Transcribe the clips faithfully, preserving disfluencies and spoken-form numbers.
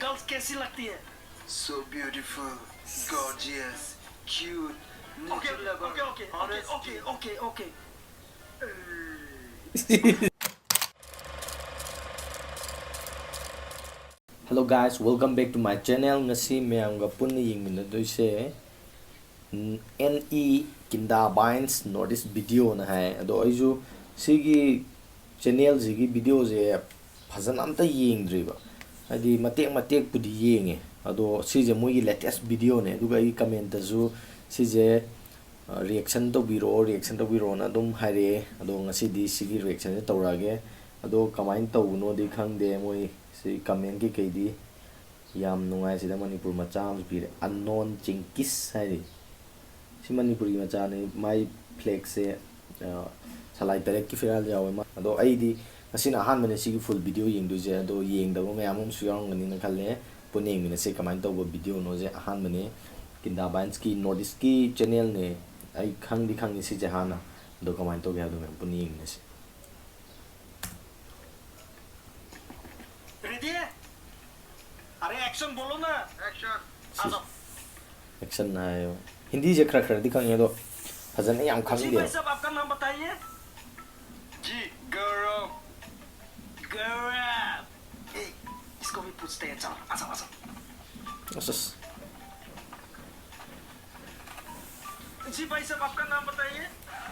Girls कैसी लगती है? So beautiful, gorgeous, cute, Okay, nature lover, okay, okay, okay, honest. Okay, okay, okay. Hello guys, welcome back to my channel. ꯉꯁꯤ ꯃꯌꯥꯝꯒ ꯄꯨꯟꯅ ꯌꯦꯡꯃꯤꯟꯅꯗꯣꯏꯁꯦ N E ꯀꯤꯟꯗꯥ ꯕꯥꯏꯟꯁ north east ꯚꯤꯗꯤꯑꯣꯅ ꯍꯥꯏ꯫ ꯑꯗꯣ ꯑꯩꯁꯨ ꯁꯤꯒꯤ ꯆꯦꯅꯦꯜꯁꯤꯒꯤ ꯚꯤꯗꯤꯑꯣꯁꯦ ꯐꯖꯅ ꯑꯝꯇ ꯌꯦꯡꯗ꯭ꯔꯤꯕ, ꯍꯥꯏꯗꯤ ꯃꯇꯦꯛ ꯃꯇꯦꯛꯄꯨꯗꯤ ꯌꯦꯡꯉꯦ꯫ ꯑꯗꯣ ꯁꯤꯁꯦ ꯃꯣꯏꯒꯤ ꯂꯦꯇꯦꯁ ꯚꯤꯗꯤꯑꯣꯅꯦ꯫ ꯑꯗꯨꯒ ꯑꯩꯒꯤ ꯀꯃꯦꯟꯇꯁꯨ ꯁꯤꯁꯦ ꯔꯤꯌꯦꯛꯁꯟ ꯇꯧꯕꯤꯔꯛꯑꯣ, ꯔꯤꯌꯦꯛꯁꯟ ꯇꯧꯕꯤꯔꯛꯑꯣꯅ ꯑꯗꯨꯝ ꯍꯥꯏꯔꯛꯑꯦ꯫ ꯑꯗꯣ ꯉꯁꯤꯗꯤ ꯁꯤꯒꯤ ꯔꯤꯌꯦꯛꯁꯟꯁꯦ ꯇꯧꯔꯛꯑꯒꯦ꯫ ꯑꯗꯣ ꯀꯃꯥꯏꯅ ꯇꯧꯕꯅꯣꯗꯤ ꯈꯪꯗꯦ, ꯃꯣꯏ ꯁꯤ ꯀꯃꯦꯟ ꯀꯩꯀꯩꯗꯤ ꯌꯥꯝ ꯅꯨꯡꯉꯥꯏ꯫ ꯁꯤꯗ ꯃꯅꯤꯄꯨꯔ ꯃꯆꯥ ꯑꯃꯁꯨ ꯄꯤꯔꯦ, ꯑꯟꯅꯣꯟ ꯆꯤꯡꯀꯤꯁ ꯍꯥꯏꯔꯤ꯫ ꯁꯤ ꯃꯅꯤꯄꯨꯔꯒꯤ ꯃꯆꯥꯅꯤ꯫ ꯃꯥꯏ ꯐ꯭ꯂꯦꯛꯁꯦ ꯁꯂꯥꯏ ꯇꯔꯦꯠꯀꯤ ꯐꯤꯔꯥꯜ ꯌꯥꯎꯋꯦ꯫ ꯃꯥ ꯑꯗꯣ ꯑꯩꯗꯤ ꯉꯁꯤꯅ ꯑꯍꯥꯟꯕꯅꯦ ꯁꯤꯒꯤ ꯐꯨꯜ ꯚꯤꯗꯤꯑꯣ ꯌꯦꯡꯗꯣꯏꯁꯦ꯫ ꯑꯗꯣ ꯌꯦꯡꯗꯕ ꯃꯌꯥꯝ ꯑꯃꯁꯨ ꯌꯥꯎꯔꯝꯒꯅꯤꯅ ꯈꯜꯂꯦ꯫ ꯄꯨꯟꯅ ꯌꯦꯡꯃꯤꯟꯅꯁꯦ ꯀꯃꯥꯏꯅ ꯇꯧꯕ ꯚꯤꯗꯤꯑꯣꯅꯣꯁꯦ꯫ ꯑꯍꯥꯟꯕꯅꯦ, ꯀꯤꯟꯗꯥ ꯕꯥꯏꯟꯁꯀꯤ ꯅꯣꯔꯠ ꯏꯁꯀꯤ ꯆꯦꯅꯦꯜꯅꯦ꯫ ꯑꯩ ꯈꯪꯗꯤ ꯈꯪꯉꯤ ꯁꯤꯁꯦ ꯍꯥꯟꯅ꯫ ꯑꯗꯣ ꯀꯃꯥꯏꯅ ꯇꯧꯒꯦ ꯍꯥꯏꯕꯗꯣ ꯃꯌꯥꯝ ꯄꯨꯟꯅ ꯌꯦꯡꯃꯤꯟꯅꯁꯦ꯫ रेडी है? अरे एक्शन बोलो ना। एक्शन। आ जाओ। ꯑꯦꯛꯁꯟ ꯍꯥꯏꯌꯣ꯫ ꯍꯤꯟꯗꯤꯁꯦ ꯈꯔ ꯈꯔꯗꯤ ꯈꯪꯉꯦ, ꯑꯗꯣ ꯐꯖꯅ ꯌꯥꯝ जी ꯈꯪꯗꯦꯕ꯫ भाई साहब, आपका नाम बताइए। जी, गौरव। गौरव। ए, इसको भी पूछते हैं, चलो, आ जाओ, आ जाओ। ꯑꯁ, ꯑꯁ꯫ जी भाई साहब, आपका नाम बताइए।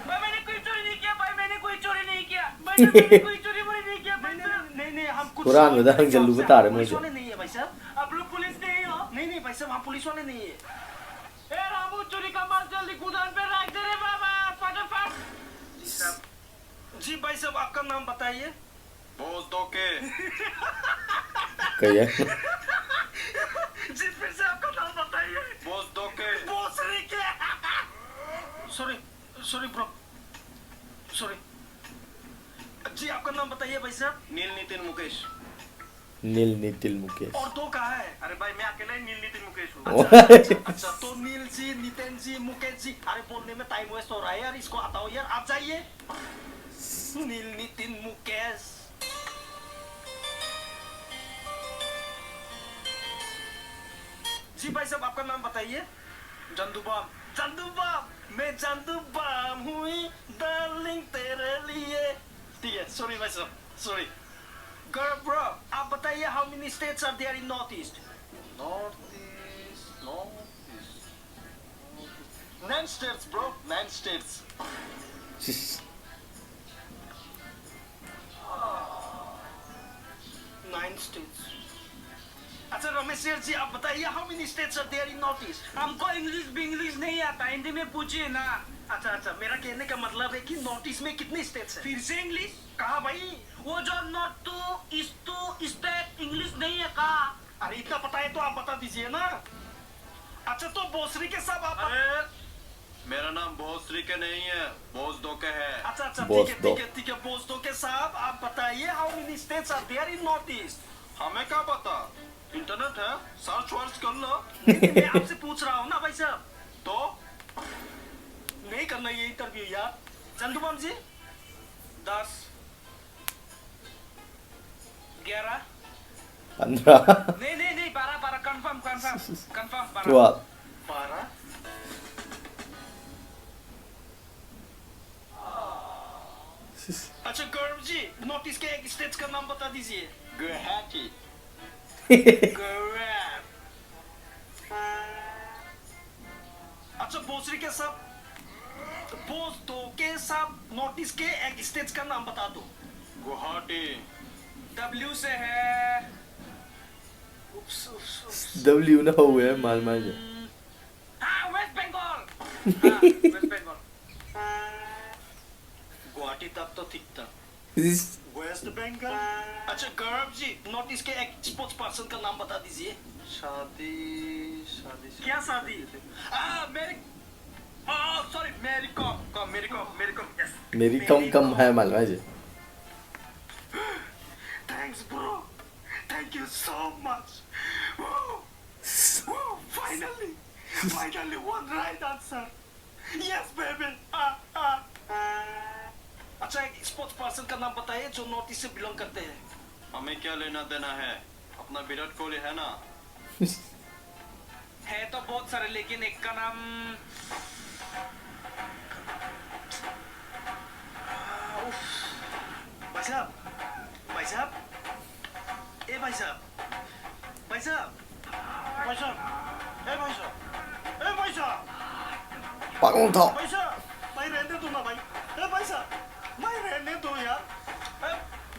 भाई, मैंने कोई चोरी नहीं किया, भाई, मैंने कोई चोरी नहीं किया, भाई साहब, मैंने कोई चोरी वोरी नहीं किया, भाई साहब। नहीं, नहीं, हम कुछ ꯍꯨꯔꯥꯟꯕꯗ सवाल पूछेंगे ꯍꯪꯖꯜꯂꯨꯕ आपसे। ꯇꯥꯔꯦ आप पुलिस ꯃꯣꯏꯁꯦ꯫ वाले नहीं है भाई साहब। आप लोग पुलिस नहीं हो? नहीं, नहीं भाई साहब, हम पुलिस वाले नहीं है। ए रामू, चोरी का माल जल्दी गुदाम पे रख दे रे बाबा, फटाफट। जी साहब। जी भाई साहब, आपका नाम बताइए। बोस दोके। ꯀꯩ ꯍꯥꯏ? जी, फिर से आपका नाम बताइए। बोस दोके। बॉस रे क्या? Sorry, sorry bro, sorry. जी, आपका नाम बताइए भाई साहब। नील नितिन मुकेश। नील नितिन मुकेश। और दो कहाँ है? अरे भाई, मैं अकेला ही नील नितिन मुकेश हूँ। ओ। अच्छा, अच्छा, अच्छा, अच्छा, तो नील जी, नितिन जी, मुकेश जी, अरे बोलने में टाइम वेस्ट हो रहा है यार, इसको हटाओ यार, आप जाइए। नील नितिन मुकेश। जी भाई साहब, आपका नाम बताइए। जंदू बाम। जंदू बाम। मैं जंदू बाम हुई डार्लिंग तेरे लिए। ठीक है, सॉरी भाई साहब, सॉरी। गर्ल ब्रो, आप बताइए, how many states are there in North East? North East, North East. Nine states, bro, nine states. Nine states. अच्छा रमेश सेठ जी, आप बताइए, how many states are there in North East? हमको English भी English नहीं आता, हिंदी में पूछिए ना। अच्छा अच्छा, मेरा कहने का मतलब है कि नॉर्थ ईस्ट में कितने स्टेट्स हैं? फिर से इंग्लिश? कहा भाई? वो जो north too, east too, state English नहीं है कहा। अरे इतना पता है तो आप बता दीजिए ना। अच्छा तो भोसरी के साहब आप अरे, मेरा नाम भोसरी के नहीं है, बोस दो के है। अच्छा अच्छा, ठीक है ठीक है ठीक है, बोस दो के साहब, आप बताइए, how many states are there in North East? हमें क्या पता, इंटरनेट है, सर्च वर्च कर लो। नहीं, नहीं, मैं आपसे पूछ रहा हूँ ना भाई साहब। तो नहीं करना ये इंटरव्यू यार। चंदू बम जी, दस, ग्यारह, पंद्रह, नहीं नहीं नहीं, बारह, बारह, कंफर्म, कंफर्म, कंफर्म, बारह। ट्वेल्व। बारह। अच्छा गौरव जी, नॉर्थ ईस्ट के एक स्टेट का नाम बता दीजिए। गुवाहाटी। गुवाहाटी। अच्छा भोसरी के साहब, भोस दो के साहब, नॉर्थ ईस्ट के एक स्टेट का नाम बता दो। गुवाहाटी। डब्ल्यू से है। उप्स, उप्स, उप्स। W ꯅ ꯍꯧꯋꯦ ꯃꯥꯜ ꯃꯥꯜꯁꯦ꯫ हाँ, वेस्ट बंगाल। हाँ, वेस्ट बंगाल। गुवाहाटी तक तो ठीक था। वेस्ट बंगाल। अच्छा गौरव जी, नॉर्थ ईस्ट के एक स्पोर्ट्स पर्सन का नाम बता दीजिए। शादी, शादी, क्या शादी? आ, मेरी, ओ सॉरी, मेरी कॉम, कॉम, मेरी कॉम, मेरी कॉम, यस। मेरी कॉम कम है मालूम है जी। Thanks bro, thank you so much. Woo, woo, finally, finally one right answer. Yes baby. आ, आ। अच्छा एक स्पोर्ट्स पर्सन का नाम बताइए जो नॉर्थ ईस्ट से बिलोंग करते हैं। हमें क्या लेना देना है, अपना विराट कोहली है ना। है तो बहुत सारे, लेकिन एक का नाम, उफ। भाई साहब, भाई साहब, ए भाई साहब, भाई साहब, भाई साहब, ए भाई साहब, ए भाई साहब, 白龙头。 भाई साहब, भाई रहने दो ना भाई, ए भाई साहब, भाई रहने दो यार, ए,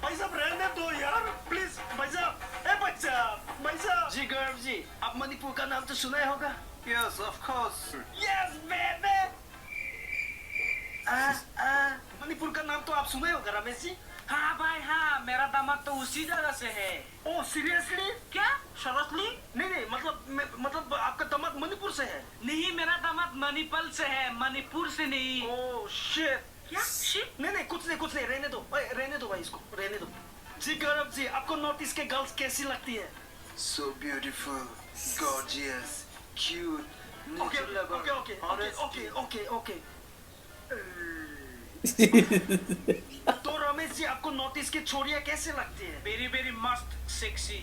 भाई साहब रहने दो यार, प्लीज भाई साहब, ए भाई साहब, भाई साहब। जी गौरव जी, आप मणिपुर का नाम तो सुना ही होगा। Yes, of course. Yes, baby. आ, आ, मणिपुर का नाम तो आप सुना ही होगा रमेश जी। हाँ भाई हाँ, मेरा दामाद तो उसी जगह से है। Oh, seriously? क्या? Seriously? नहीं नहीं, मतलब मैं, मतलब आपका दामाद मणिपुर से है? नहीं, मेरा दामाद मणिपल से है, मणिपुर से नहीं। Oh shit. क्या? Shit? नहीं नहीं, कुछ नहीं, कुछ नहीं, रहने दो भाई, रहने दो भाई, इसको रहने दो। जी गौरव जी, आपको नॉर्थ ईस्ट के गर्ल्स कैसी लगती है? So beautiful, gorgeous, cute, okay, nature lover, okay, okay, okay, honest, okay, okay, okay. तो रमेश जी, आपको नॉर्थ ईस्ट की छोरियां कैसे लगती है? Very very मस्त, sexy.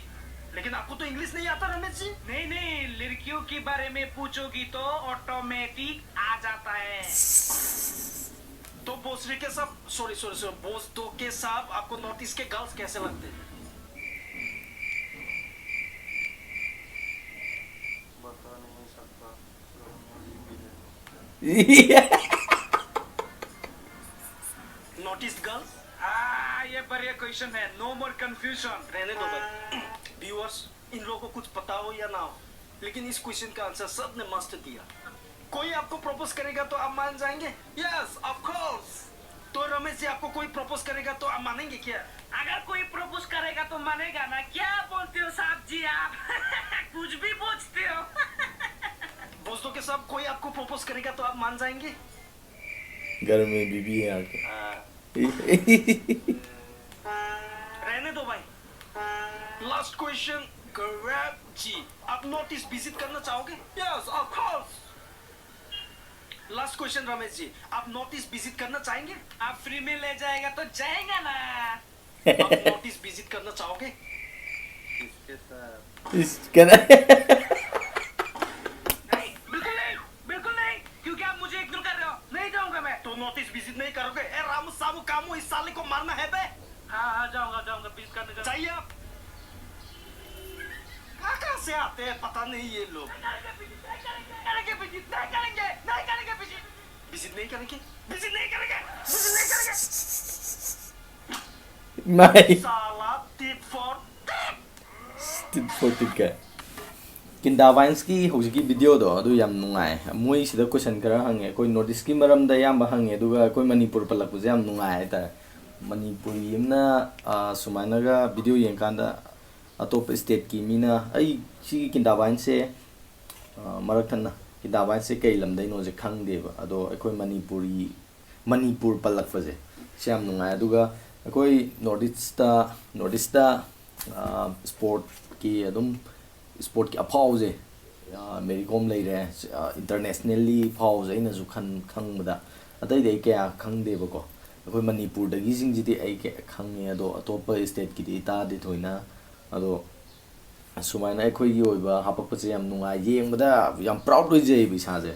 लेकिन आपको तो इंग्लिश नहीं आता रमेश जी। नहीं नहीं, लड़कियों के बारे में पूछोगी तो ऑटोमेटिक आ जाता है। तो बोसरी के साहब, सॉरी सॉरी सॉरी, बोस दो के साहब, आपको नॉर्थ ईस्ट के गर्ल्स कैसे लगते हैं? बता नहीं सकता, तो नहीं भी है। North east girls. हाँ, ये बढ़िया क्वेश्चन है, no more confusion. रहने दो भाई। व्यूअर्स, इन लोगों को कुछ पता हो या ना हो, लेकिन इस क्वेश्चन का आंसर सबने मस्त दिया। कोई आपको प्रपोज करेगा तो आप मान जाएंगे? Yes, of course. तो रमेश जी, आपको कोई प्रपोज करेगा तो आप मानेंगे क्या? अगर कोई प्रपोज करेगा तो मानेगा ना। क्या बोलते हो साहब जी आप? कुछ भी पूछते हो। बोस दो के साहब, कोई आपको प्रपोज करेगा तो आप मान जाएंगे? घर में बीबी है आके। रहने दो भाई। लास्ट क्वेश्चन, गौरव जी, आप नॉर्थ ईस्ट विजिट करना चाहोगे? Yes, of course. Last question Ramesh ji, आप नॉर्थ ईस्ट विजिट करना चाहेंगे? आप फ्री में ले जाएगा तो जाएगा ना। आप नॉर्थ ईस्ट विजिट करना चाहोगे? इसके साथ। इसके ना। से आते हैं, पता नहीं ये लोग। नहीं करेंगे, नहीं करेंगे, नहीं करेंगे, नहीं करेंगे, विजिट। विजिट नहीं करेंगे, विजिट नहीं करेंगे, विजिट नहीं करेंगे। ꯃꯥꯏ साला tit for ꯇꯤꯠ ꯐꯣꯔ ꯇꯤꯠ ꯀꯥꯏ꯫ ꯀꯤꯟꯗꯥ ꯚꯥꯏꯟꯁꯀꯤ ꯍꯧꯖꯤꯛꯀꯤ ꯚꯤꯗꯤꯑꯣꯗꯣ ꯑꯗꯨ ꯌꯥꯝ ꯅꯨꯡꯉꯥꯏ꯫ ꯃꯣꯏ ꯁꯤꯗ ꯀꯣꯏꯁꯟ ꯈꯔ ꯍꯪꯉꯦ, ꯑꯩꯈꯣꯏ ꯅꯣꯔꯠ ꯏꯁꯀꯤ ꯃꯔꯝꯗ ꯑꯌꯥꯝꯕ ꯍꯪꯉꯦ, ꯑꯗꯨꯒ ꯑꯩꯈꯣꯏ ꯃꯅꯤꯄꯨꯔ ꯄꯜꯂꯛꯄꯁꯦ ꯌꯥꯝ ꯅꯨꯡꯉꯥꯏ ꯍꯥꯏꯇꯥꯔꯦ꯫ ꯃꯅꯤꯄꯨꯔꯤ ꯑꯃꯅ, ꯑ, ꯁꯨꯃꯥꯏꯅꯒ ꯚꯤꯗꯤꯑꯣ ꯌꯦꯡꯀꯥꯟꯗ ꯑꯇꯣꯞꯄ ꯏꯁꯇꯦꯠꯀꯤ ꯃꯤꯅ, ꯑꯩ ꯁꯤꯒꯤ ꯀꯤꯟꯗꯥ ꯚꯥꯏꯟꯁꯦ, ꯑ, ꯃꯔꯛ ꯊꯠꯅ ꯀꯤꯟꯗꯥ ꯚꯥꯏꯟꯁꯦ ꯀꯩ ꯂꯝꯗꯩꯅꯣꯁꯦ ꯈꯪꯗꯦꯕ, ꯑꯗꯣ ꯑꯩꯈꯣꯏ ꯃꯅꯤꯄꯨꯔꯤ, ꯃꯅꯤꯄꯨꯔ ꯄꯜꯂꯛꯄꯁꯦ ꯁꯤ ꯌꯥꯝ ꯅꯨꯡꯉꯥꯏ꯫ ꯑꯗꯨꯒ ꯑꯩꯈꯣꯏ ꯅꯣꯔꯠ ꯏꯁꯇ, ꯅꯣꯔꯠ ꯏꯁꯇ ꯏꯁꯄꯣꯔꯠꯀꯤ ꯑꯗꯨꯝ, ꯏꯁꯄꯣꯔꯠꯀꯤ ꯑꯐꯥꯎꯁꯦ, ꯃꯦꯔꯤ ꯀꯣꯝ ꯂꯩꯔꯦ, ꯏꯟꯇꯔꯅꯦꯁꯅꯦꯜꯂꯤ ꯐꯥꯎꯁꯦ ꯑꯩꯅꯁꯨ ꯈꯟ ꯈꯪꯕꯗ, ꯑꯇꯩꯗꯤ ꯑꯩ ꯀꯌꯥ ꯈꯪꯗꯦꯕꯀꯣ꯫ ꯑꯩꯈꯣꯏ ꯃꯅꯤꯄꯨꯔꯗꯒꯤꯁꯤꯡꯁꯤꯗꯤ ꯑꯩ ꯀꯌꯥ ꯈꯪꯉꯦ, ꯑꯗꯣ ꯑꯇꯣꯞꯄ ꯏꯁꯇꯦꯠꯀꯤꯗꯤ ꯇꯥꯗꯦ ꯊꯣꯏꯅ꯫ ꯑꯗꯣ ꯁꯨꯃꯥꯏꯅ ꯑꯩꯈꯣꯏꯒꯤ ꯑꯣꯏꯕ ꯍꯥꯄꯛꯄꯁꯦ ꯌꯥꯝ ꯅꯨꯡꯉꯥꯏ, ꯌꯦꯡꯕꯗ ꯌꯥꯝ ꯄ꯭ꯔꯥꯎꯗ ꯑꯣꯏꯖꯩꯕ ꯏꯁꯥꯁꯦ꯫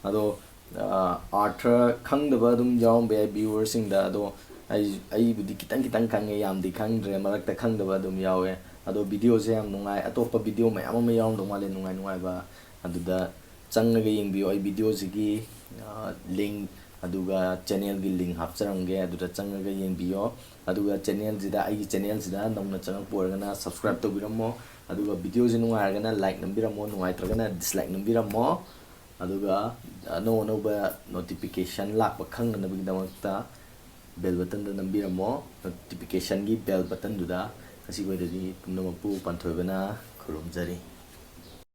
ꯑꯗꯣ ꯑꯥꯔꯊ ꯈꯪꯗꯕ ꯑꯗꯨꯝ ꯌꯥꯎꯔꯝꯕ ꯌꯥꯏ ꯚ꯭ꯌꯨꯋꯔꯁꯤꯡꯗ, ꯑꯗꯣ ꯑꯩ, ꯑꯩꯕꯨꯗꯤ ꯈꯤꯇꯪ ꯈꯤꯇꯪ ꯈꯪꯉꯦ, ꯌꯥꯝꯗꯤ ꯈꯪꯗ꯭ꯔꯦ, ꯃꯔꯛꯇ ꯈꯪꯗꯕ ꯑꯗꯨꯝ ꯌꯥꯎꯋꯦ꯫ ꯑꯗꯣ ꯚꯤꯗꯤꯑꯣꯁꯦ ꯌꯥꯝ ꯅꯨꯡꯉꯥꯏ, ꯑꯇꯣꯞꯄ ꯚꯤꯗꯤꯑꯣ ꯃꯌꯥꯝ ꯑꯃ ꯌꯥꯎꯔꯝꯗꯧ ꯃꯥꯜꯂꯦ ꯅꯨꯡꯉꯥꯏ ꯅꯨꯡꯉꯥꯏꯕ, ꯑꯗꯨꯗ ꯆꯪꯉꯒ ꯌꯦꯡꯕꯤꯌꯨ꯫ ꯑꯩ ꯚꯤꯗꯤꯑꯣꯁꯤꯒꯤ ꯂꯤꯡ, ꯑꯗꯨꯒ ꯆꯦꯅꯦꯜꯒꯤ ꯂꯤꯡ ꯍꯥꯞꯆꯔꯝꯒꯦ, ꯑꯗꯨꯗ ꯆꯪꯉꯒ ꯌꯦꯡꯕꯤꯌꯣ꯫ ꯑꯗꯨꯒ ꯆꯦꯅꯦꯜꯁꯤꯗ, ꯑꯩꯒꯤ ꯆꯦꯅꯦꯜꯁꯤꯗ ꯅꯧꯅ ꯆꯪꯉꯛꯄ ꯑꯣꯏꯔꯒꯅ ꯁꯕꯁꯀ꯭ꯔꯥꯏꯕ ꯇꯧꯕꯤꯔꯝꯃꯣ꯫ ꯑꯗꯨꯒ ꯚꯤꯗꯤꯑꯣꯁꯤ ꯅꯨꯡꯉꯥꯏꯔꯒꯅ ꯂꯥꯏꯛ ꯅꯝꯕꯤꯔꯝꯃꯣ, ꯅꯨꯡꯉꯥꯏꯇ꯭ꯔꯒꯅ ꯗꯤꯁꯂꯥꯏꯛ ꯅꯝꯕꯤꯔꯝꯃꯣ꯫ ꯑꯗꯨꯒ ꯑꯅꯧ ꯑꯅꯧꯕ ꯅꯣꯇꯤꯐꯤꯀꯦꯁꯟ ꯂꯥꯛꯄ ꯈꯪꯅꯅꯕꯒꯤꯗꯃꯛꯇ ꯕꯦꯜ ꯕꯇꯟꯗ ꯅꯝꯕꯤꯔꯝꯃꯣ꯫ ꯅꯣꯇꯤꯐꯤꯀꯦꯁꯟꯒꯤ ꯕꯦꯜ ꯕꯇꯟꯗꯨꯗ꯫ ꯉꯁꯤꯒꯤ ꯑꯣꯏꯅꯗꯤ ꯄꯨꯝꯅꯃꯛꯄꯨ ꯄꯥꯟꯊꯣꯏꯕꯅ ꯈꯨꯔꯨꯝꯖꯔꯤ꯫